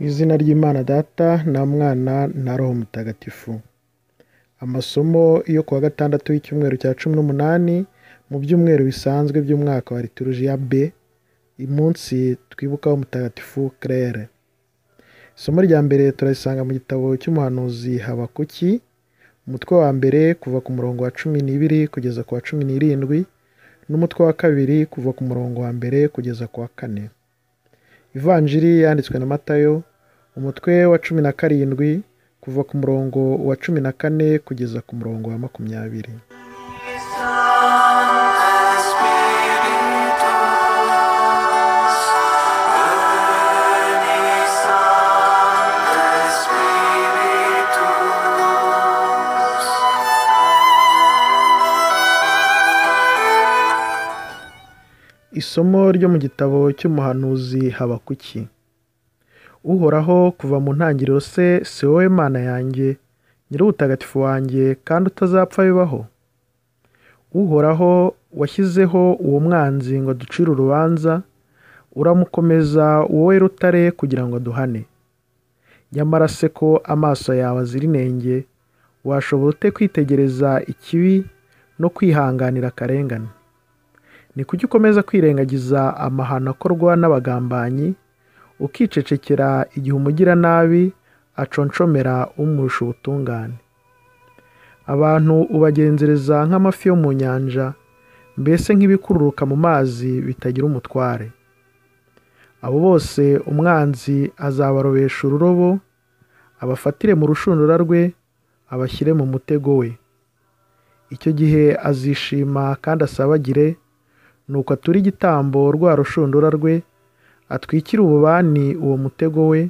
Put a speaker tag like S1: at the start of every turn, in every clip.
S1: Izina ry'Imana Data na Mwana na Roho Mutagatifu. Amasomo yo kuwa gatandatu w'icyumweru cya 18 mu byumweru bisanzwe by'umwaka wa Liturujia B, umunsi twibukaho Mutagatifu Claire. Isomo rya mbere turarisanga mu gitabo cy'umuhanuzi Habakuki, umutwe wa mbere kuva ku murongo wa 12 kugeza ku wa 17, n'umutwe wa kabiri kuva ku murongo wa mbere kugeza ku wa 4. Ivanjiri yanditswe na Matayo, umutwe wa 17 kuva ku murongo wa 14 kugeza ku murongo wa 20. Isomo ryo mu gitabo cy'umuhanuzi Habakuki. Uhoraho, kuva mu ntangiriro se si wowe Mana yanjye, Nyir'ubutagatifu wanjye, kandi utazapfa bibaho? Uhoraho, washyizeho uwo mwanzi ngo aducire urubanza, uramukomeza wowe rutare kugira ngo aduhane. Nyamara se ko amaso yawe azira inenge, washobora ute kwitegereza ikibi no kwihanganira akarengane? Ni kuki ukomeza kwirengagiza amahano akorwa n'abagambanyi, ukicecekera igihe umugiranabi aconshomera umurusha ubutungane? Abantu ubagenzereza nk'amafi yo mu nyanja, mbese nk'ibikururuka mu mazi bitagira umutware. Abo bose umwanzi azabarobesha ururobo, abafatire mu rushundura rwe, abashyire mu mutego we. Icyo gihe azishima kandi asabagire, nuko ature igitambo rwa rushundura rwe, atwikire ububani uwo mutego we,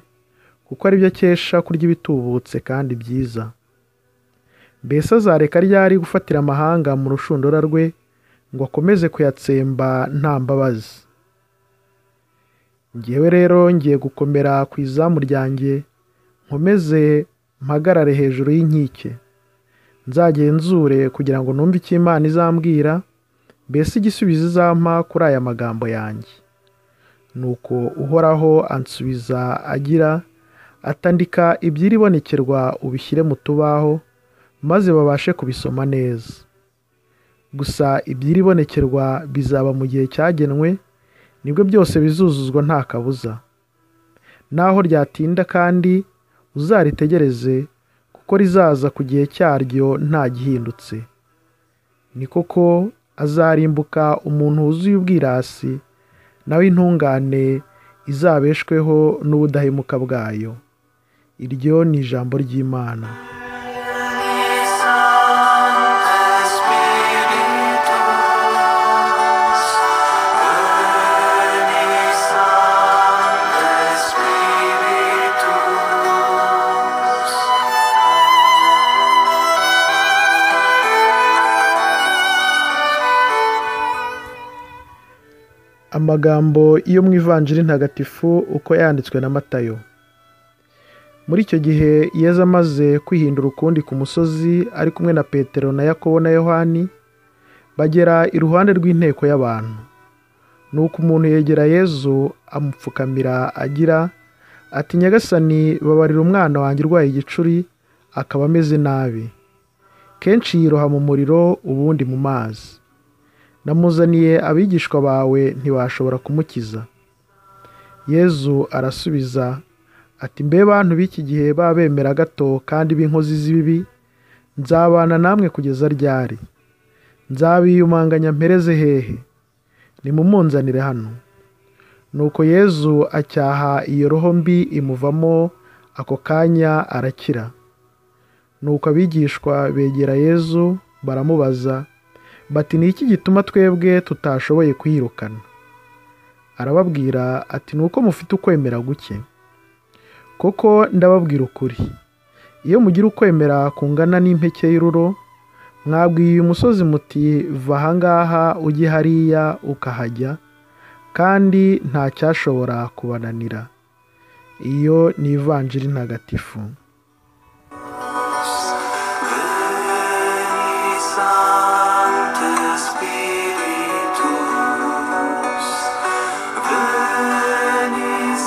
S1: kuko ari byo akesha kurya ibitubutse kandi byiza. Mbese azareka ryari gufatira amahanga mu rushundura rwe, ngo akomeze kuyatsemba nta mbabazi? Njyewe rero ngiye gukomera ku izamu ryanjye, nkomeze mpagarare hejuru y'inkike, nzagenzure kugira ngo numve icyo Imana izambwira, mbese igisubizo izampa kuri aya magambo yanjye. Nuko Uhoraho ansubiza agira atandika iby'iribonekerwa ubishyire mu tubaho, maze babashe kubisoma neza. Gusa iby'iribonekerwa bizaba mu gihe cyagenwe, nibwo byose bizuzuzwa nta kabuza. Naho ryatinda kandi uzaritegereze, kuko rizaza ku gihe cyaryo nta gihindutse. Ni koko azarimbuka umuntu wuzuye ubwirasi, nawe intungane izabeshweho n'ubudahemuka bwayo. Iryo ni ijambo ry'Imana. Amagambo yo mu Ivanjiri ntagatifu uko yanditswe na Matayo. Muri icyo gihe Yezu amaze kwihindura ukundi ku musozi ari kumwe na Petero na Yakobo na Yohani, bagera iruhande rw'inteko y'abantu. Nuko umuntu yegera Yezu amupfukamira agira ati: Nyagasani, babarira umwana wanjye urwaye igicuri akaba ameze nabi. Kenshi yiroha mu muriro ubundi mu mazi. Namuzaniye abigishwa bawe ntibashobora kumukiza. Yezu arasubiza ati: Mbe bantu b'iki gihe babemera gato kandi b'inkozi z'ibibi, nzabana namwe kugeza ryari? Nzabiyumanganya mpereze hehe? Nimumunzanire hano. Nuko Yezu acyaha iyo roho mbi imuvamo, ako kanya arakira. Nuko abigishwa begera Yezu baramubaza bati: Ni iki gituma twebwe tutashoboye kuyirukana? Arababwira ati: Nuko mufite ukwemera guke. Koko ndababwira ukuri, iyo mugira ukwemera kungana n'impeke y'ururo, mwabwiye uyu musozi muti: Va aha ngaha ujye hariya, ukahajya, kandi nta cyashobora kubananira. Iyo ni Ivanjiri ntagatifu.
S2: Spiritus, veni.